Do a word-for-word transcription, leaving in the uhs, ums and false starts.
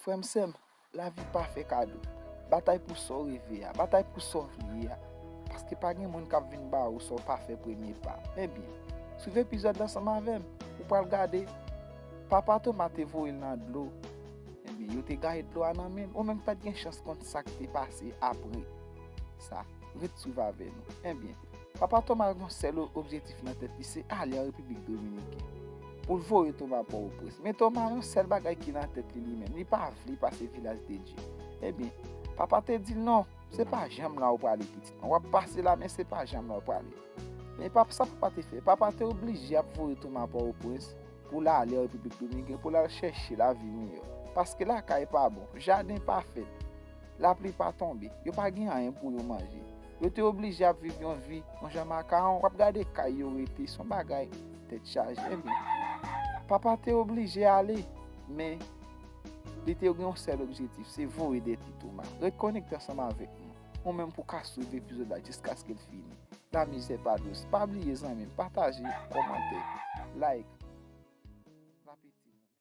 Frè m, sè m, lavi pa fè kado. Batay pou sa w reve a, batay pou sa w vle a. Paske pa gen moun k ap vin ba ou sa w pa fè premye pa. Ebyen, swiv epizòd la ansanm avè m. Ou pral gade, papa Toma te voye l nan dlo. Ebyen, yo te gaye dlo a nan men l. Ou menm pa t gen chans konn sa k te pase apre sa. Ret swiv avè nou. Ebyen, papa Toma gen yon sèl o- objektif nan tèt li, se ale an Repiblik Dominiken pou l voye Toma Pòtoprens. Men Toma, yon sèl bagay ki nan tèt li, li menm, li pa vle pase Vilaj de Dye. Ebyen, papa te di l, "Non, se pa janm la ou prale, pitit mwen. W ap pase la, men se pa janm la ou prale." Men pap, sa papa te fè? Papa te oblije ap voye Toma Pòtoprens pou l ale an Repiblik Dominiken, pou l al chèche lavi miyò. Paske lakay pa bon, jaden pa fèt, lapli pa tonbe, yo pa gen anyen pou yo manje. Yo te oblije ap viv yon vi, yon jan makawon, w ap gade kay yo rete, se yon bagay tèt chaje. Ebyen, papa te oblije ale, men li te gen yon sèl objektif, se voye dèt li Toma. Ret konekte ansanm avèk nou. Ou menm pou ka swiv epizòd la jiskaske l fini. Lamizè pa dous. Pa bliye, zanmi m, pataje, kòmante, like.